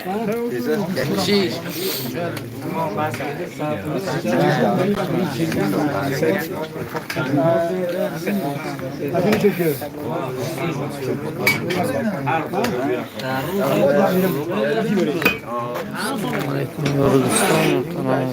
Алейкум, дӯстон, канал.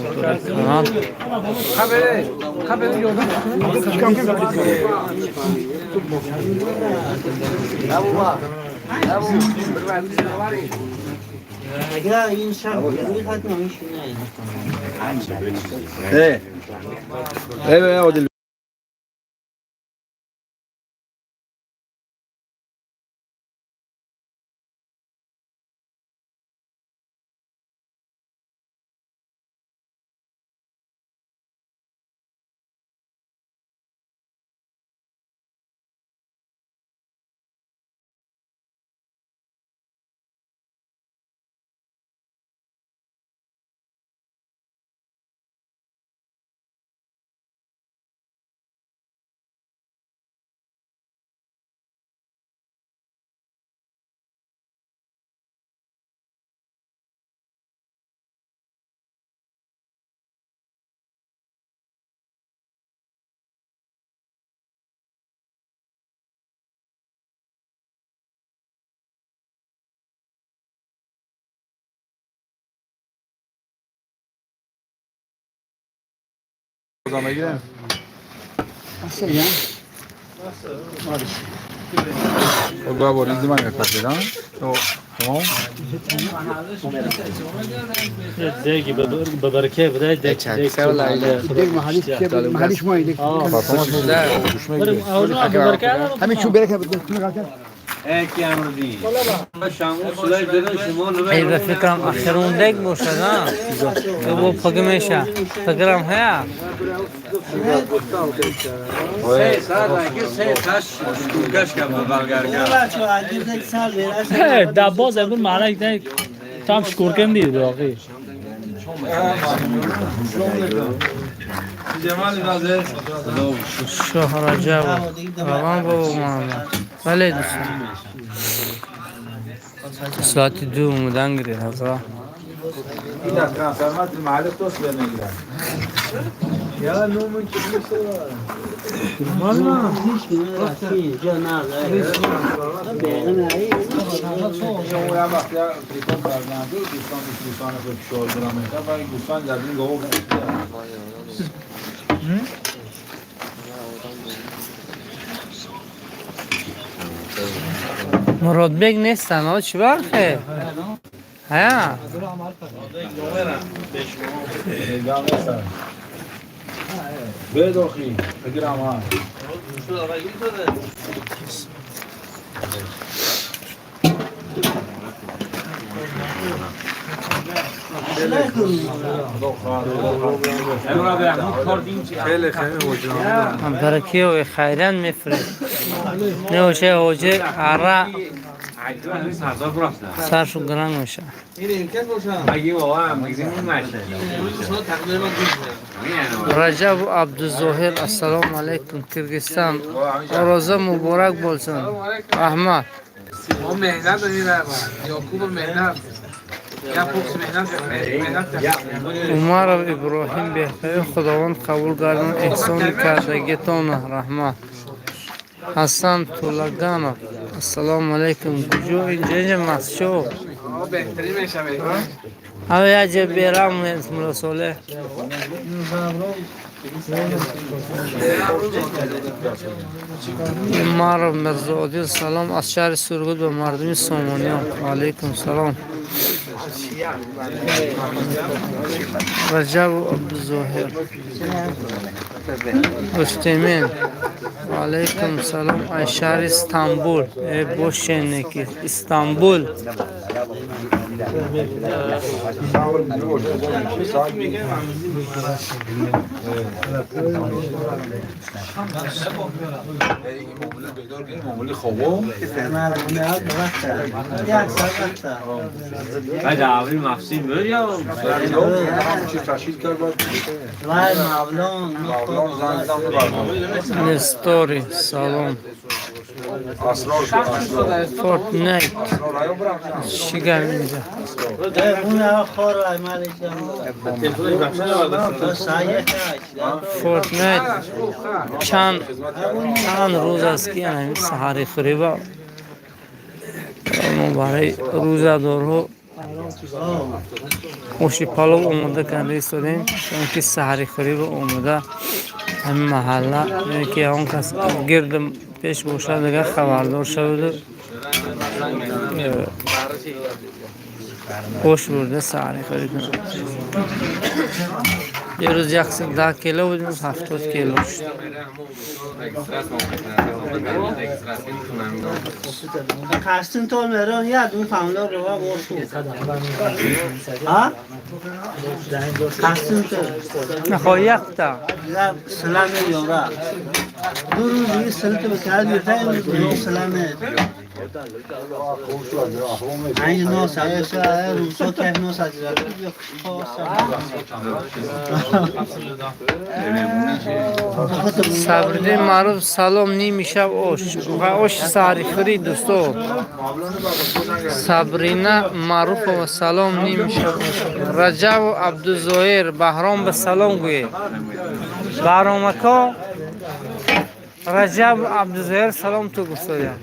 دیگه ببرکه بده دیگ محلیش ما ایدک همین چون برکه بده. ای به فکرم آخرون دیگ باشه نه تو پگ میشه فکرم هیا دباز امون معنی نه تام شکر کم دید واقعی. شاه رجب روان بابا محمد. بله دوستان، ساعت 2 اومدن گرید هزار. مرادبек нестан, о чӣ бархе? Ҳа? برکی و خیران میفرست. نوشه اوجه ارا سرشو گران میشه. رجب عبدالظاهر السلام علیکم کرگستان روزه مبارک بولسن. احمد ما مهنت یعقوب مهنت عمر ابراهیم بهترین خداوند قبول گردان احسان کردگیتان رحمت. حسن طولگانов السلام علیکم. کجا اینجا مسجد او یه بیرام مولا صالح. عمر مرزا عادل سلام از شهر سرگود به مردم سومانیان. علیکم سلام. رجب عبدالظاهر استمین علیکم سلام از شهر استانبول. ای بوشنکی استانبول. نستوری سلام. Fortnite чӣ гап инҷа? Fortnite чанд рӯз аст, ки ҳамин саҳари хӯриба мо барои рӯзадорҳо оши палов омода карда истодем, чунки саҳари хӯриба омода ҳамин маҳалла, ки он кас гирд пеш бошад, дигар хабардор шаваду ош бурда саҳари хӯрӣ кунад. Дирӯз 110 кило буд, имрӯз 70 кило шуд. Қастин то мерон як ду фамила рова воршу. Ҳа? Қастин то. Нахо якта. Салам ёра. Ду рӯз дига салата ба кал гирифта, имрӯз салам. Айн нос аяша русо кайф нос аҷра. Сабриддин Маъруф, салом, ними шаб ош ва ош саҳарихӯрӣ, дӯсто. Сабрина Маъруфова, салом, ними шаб ош. Раҷабу Абдузоир, Баҳром ба салом гӯед. Баҳромако, Раҷаб Абдузоир, салом ту гуфтоя.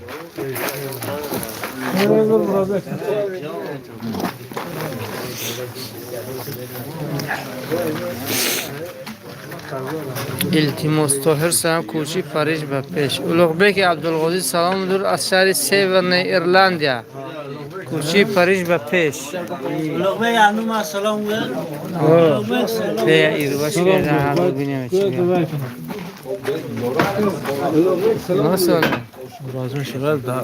Илтимос, Тоҳир салом, кӯчи Париж ба пеш. Улуғбеки Абдулғозӣ, салом дур аз шаҳри Северная Ирландия. Кӯчи Париж ба пеш. Улуғбек анума салом гӯ. Улуғбек салом. Бея ирваш бинем чӣ. Насол. Розум шуда да.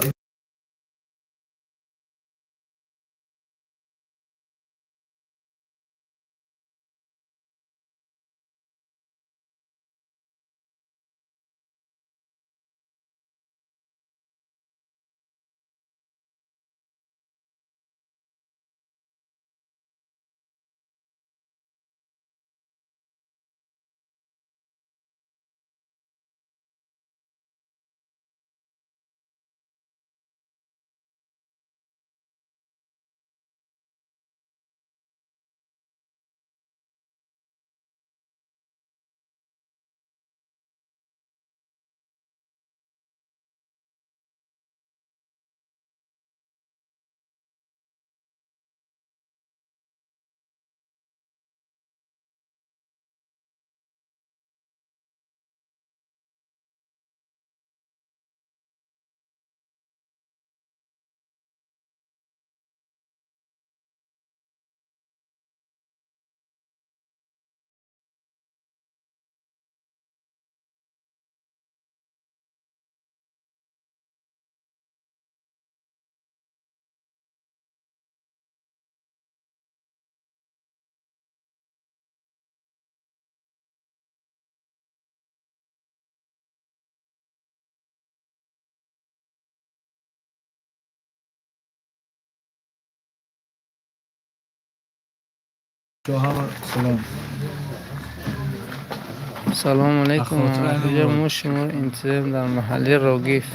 Салому алейкум. Мо шуморо интизорем дар маҳалли Рогиф.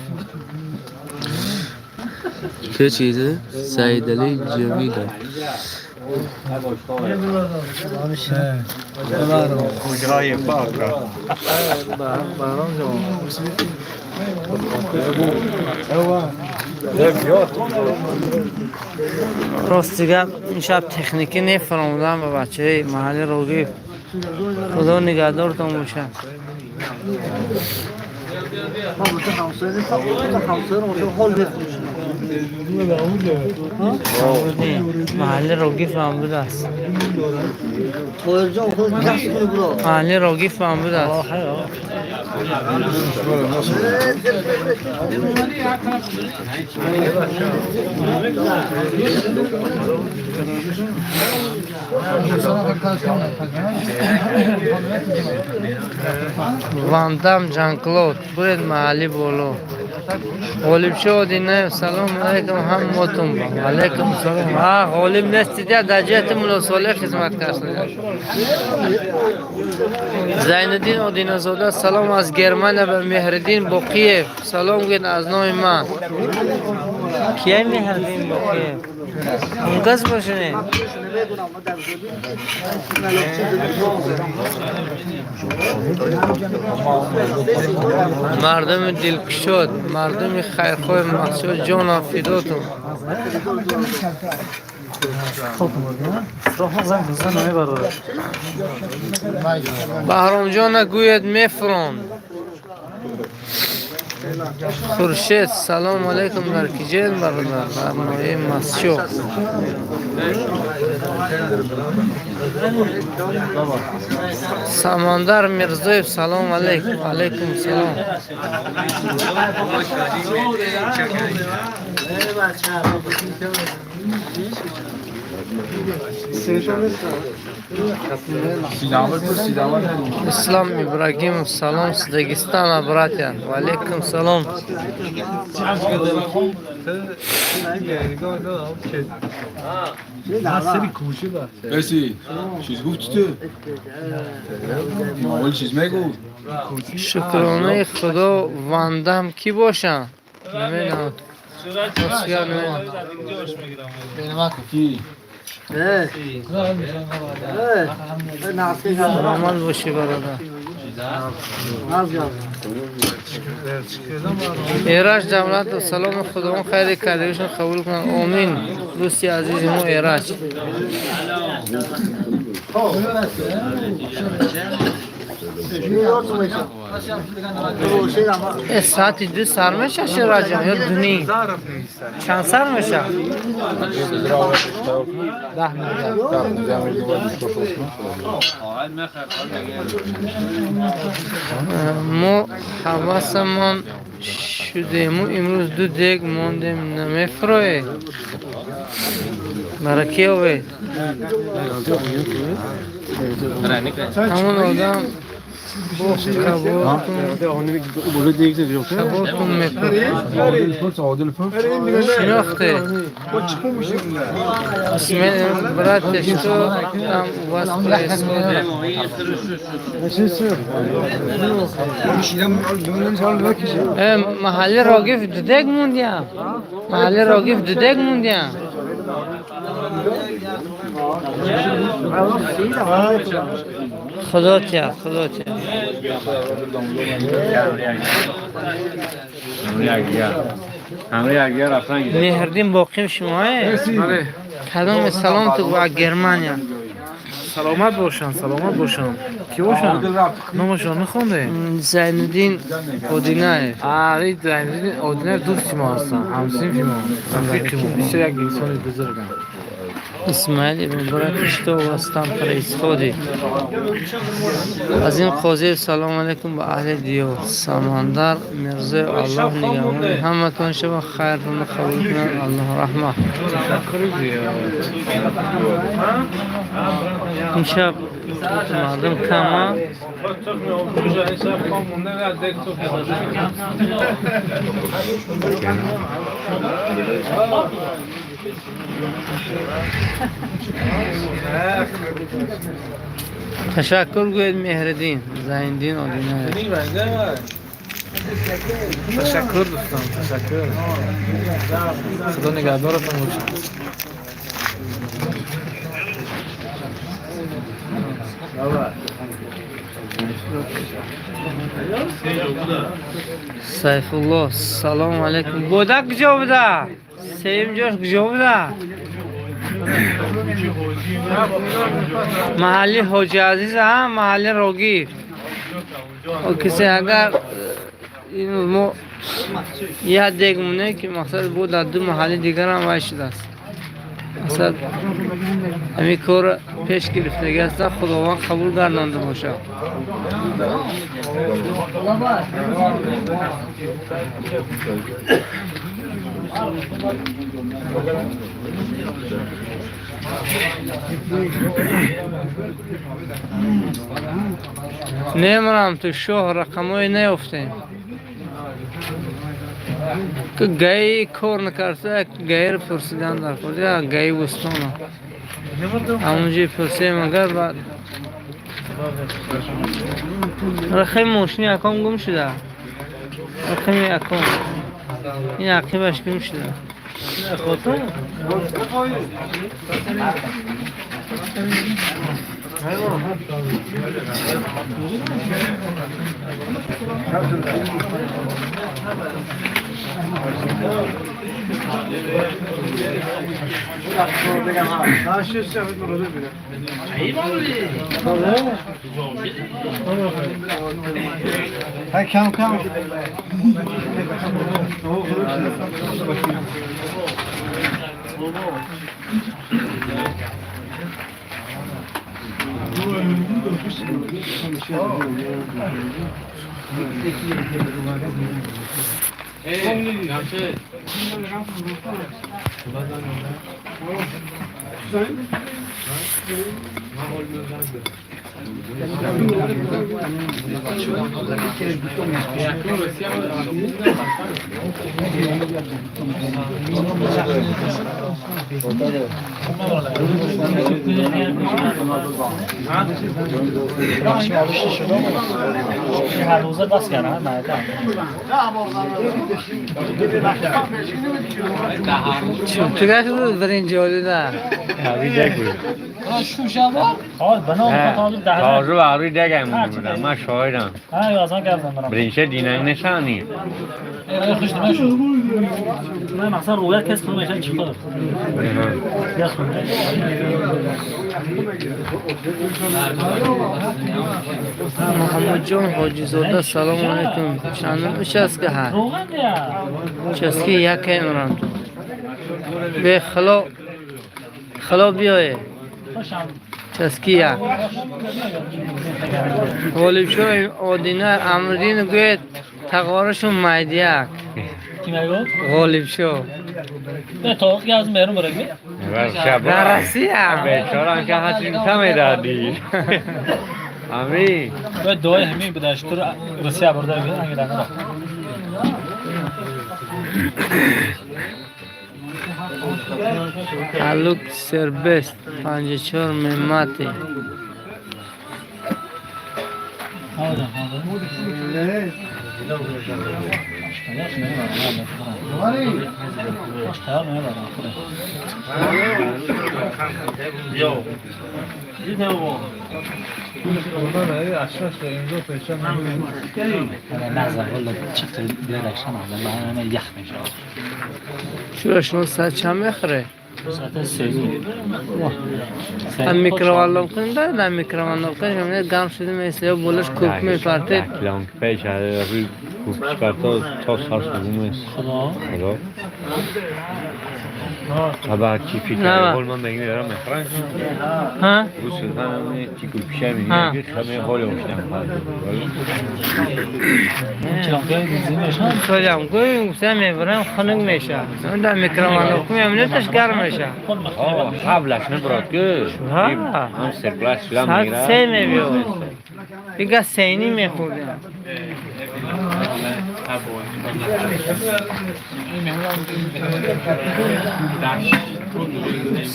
Чه چیزه؟ سعید علی جمیله. Рости гап, ин шаб техникӣ нефаромудам ба бачаи маҳалли Рогиф. Худо нигаҳдортон бошад. Маҳалли Рогиф ҳам будааст. Маҳалли Рогиф ҳам будааст. Вандам Ҷанклод, буред маҳалли боло. Ғолибшо Одинаев, салом алейкум ҳаммотун. Алейкум салом. Ҳа, ғолиб нестидя, дар ҷиҳати Мулло Солеҳ хизмат кардия. Зайниддин Одиназода, салом аз Германия ба Меҳриддин Боқиев. Салом гӯед аз номи ман. Кия Меҳриддин Боқиев? Он кас бошане? Мардуми дилкушод, мардуми хайрхоҳи мақсуд, ҷонам фидотун. Баҳромҷона гӯед мефурон. Хуршед, салом алейкум, дар киҷен бародар, дар ноҳияи Масчо. Самандар Мирзоев, салом алейкум. Алейкум салом. Ислам Ибрагимов, салом с Дагестана, братья. Валейкум салом. Шукронаи Худо, вандам кӣ бошам? Намедонам. Саломат бошӣ, бародар. Эраҷ Давлатов, саломи Худованд хайри кардагишон қабул кунад. Омин. Дӯсти азизи мо Эраҷ. Саати 2 сар меша Шираҷон ё 2:30? Чанд сар меша? Мо ҳавасамон шудему имрӯз 2 дег мондем, намефуроед? Бара ки овед? Ҳамон одам каботун мекунад. Шинохте? Братья, что там у вас происходит? Маҳалли Рогиф дудег мондиям. Маҳалли Рогиф дудег мондиям. Худо тия, Худо тия. Меҳриддин Боқиев шумое? Кадоме салом ту ба Германия. Саломат бошанд, саломат бошанд. Ки бошанд? Номашон мехонде? Зайниддин Одинаев. Ари, Зайниддин Одинаев дӯсти мо ҳастанд, ҳамсинфи мо, рафиқи мо, бисёр як инсони бузурганд. Исмаил ибн Брат, что у вас там происходит? Азим Қозиев, салом алейкум ба аҳли диёр. Самандар Мирзоев, Аллоҳ нигаҳбони ҳаматон шава, хайртонро қабул кунад, Аллоҳ раҳмат. Имшаб мардум кама. Ташаккур гӯед Меҳриддин Зайниддин Одинаев. Ташаккур дӯстон, ташаккур. Худо нигаҳдоратон бошад. Сайфулло, салом алейкум. Бода куҷо буда? Сеюм ҷош куҷо буда? Маҳалли Ҳоҷи Азиз, а маҳалли Рогиф. Кисе агар ин мо як дег монем ки мақсад бо дар ду маҳалли дигарам вай шудааст. Мақсад ҳамин корро пеш гирифтагӣ ҳастанд, Худованд қабул гардонда бошад. Немурам ту шоҳ, рақамҳое наёфтем. ГАИ кор накарда, ГАИ пурсидан дар кор, ГАИ Бӯстона. Ҳамонҷо пурсем агар баъд. Рақами мошини аком гум шуда. Рақами аком. Ин ақибаш гум шуда. کم کم Чугаш биринҷолида. تازه بروی دگم بودم من شاهدم برینشه دینگ نشانی Муҳаммадҷон Ҳоҷизода, салому алайкум. Чандум участка ҳа? Участки якай мурам. Бе хило хило биёе. Участки як. Ғолибшоҳ Одина Амридин гӯяд тағорашон майдияк. Ғолибшоҳ. Дар Россия. بیچاره که هرچی میدادی امی دوای همین بودش تو روسیه برده انگلند. Алук Сербест 54 мемати. Шура шумо саат чанд мехӯре? Ам микроволновка да, дар микроволновка шумо гам шуда месла ё болаш кӯк мепартед. لانگ پیش روی کوچ پرتا تا سر سومه خدا خدا چی فکر حال من میگم دارم میخورم ها روز من چی گل پیشه میگم که خمه حال میشم سلام گویم گفتم میبرم خنک میشه. در микроволновка мемонедаш гарм меша. قبلش نبراد که هم سرپلس فلان ساعت میگیره 3 میبیاد. دیگه سینی میخوردیم.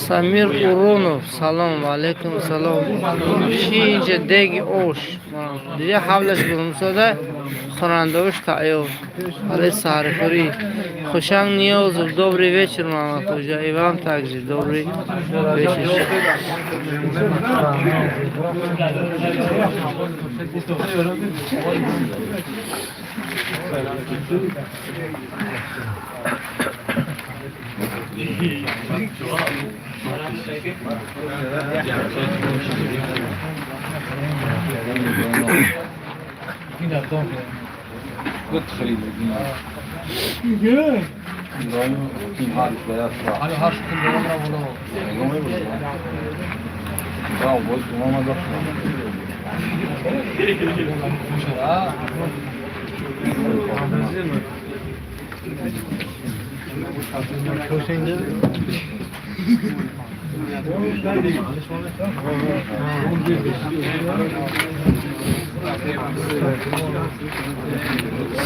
Самир Урунов, салом, алейкум салом. Чӣ инҷа деги ош? Дига ҳавлаш бурумсода хӯрандаош тайёр. Барои саҳархӯрӣ. Хушанг Ниёзов, добрый вечер, Мамадхоҷа. И вам также добрый вечер.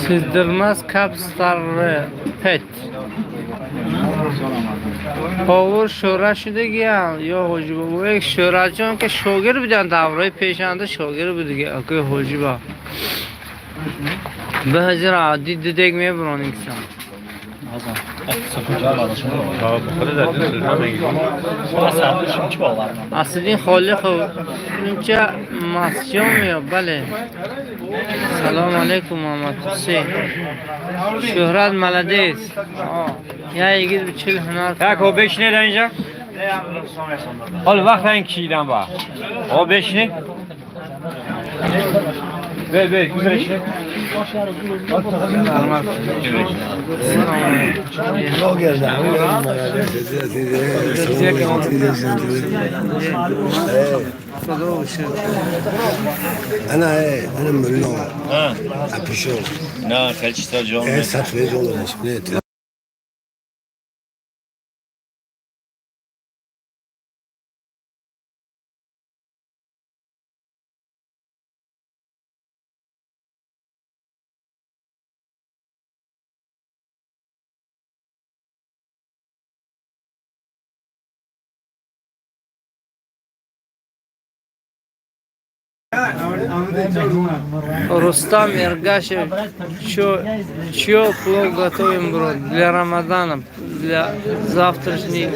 Sizdırmaz Kapstar Pet. Повар шӯра шудагиям ё ҳоҷиба? Як шӯраҷон ки шогирд буданд, давраи пешанда шогирд буд, акои ҳоҷиба. Ба ҳазир оддӣ ду дег мебуронем кисан. Аслиддин Холиқов унча масҷон меёб, бале. Салому алайкум, Муҳаммад Ҳусейн. Шӯҳрат молодец. Я йигит 40 ҳунар. Так, о бешине дар инҷа. Ҳол вақт ин кишидан ба. О бешине. Бе бе, гузаришне. انا ايه انا من لون ابيشو نه خیلی چیزا جام. ايه سفر جون. Рустам Эргашев, чё плов готовим, бро, для Рамадана, для завтрашней.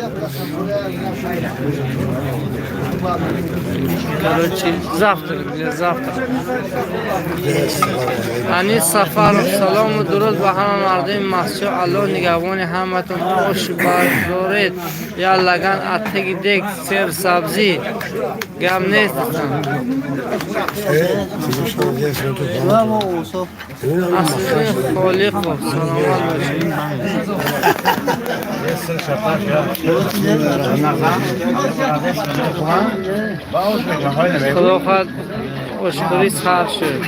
Короче, завтра, для завтра. Анис Сафаров, салому дуруд ба ҳама мардуми Мастчоҳ, Аллоҳ нигаҳбони ҳаматон. Ош бардоред, я лаган аттаги дег, сер сабзӣ. Гап нест. Аслиддин Холиқов, саломат бошед. Худо хоҳад, ошхӯрӣ сар шуд.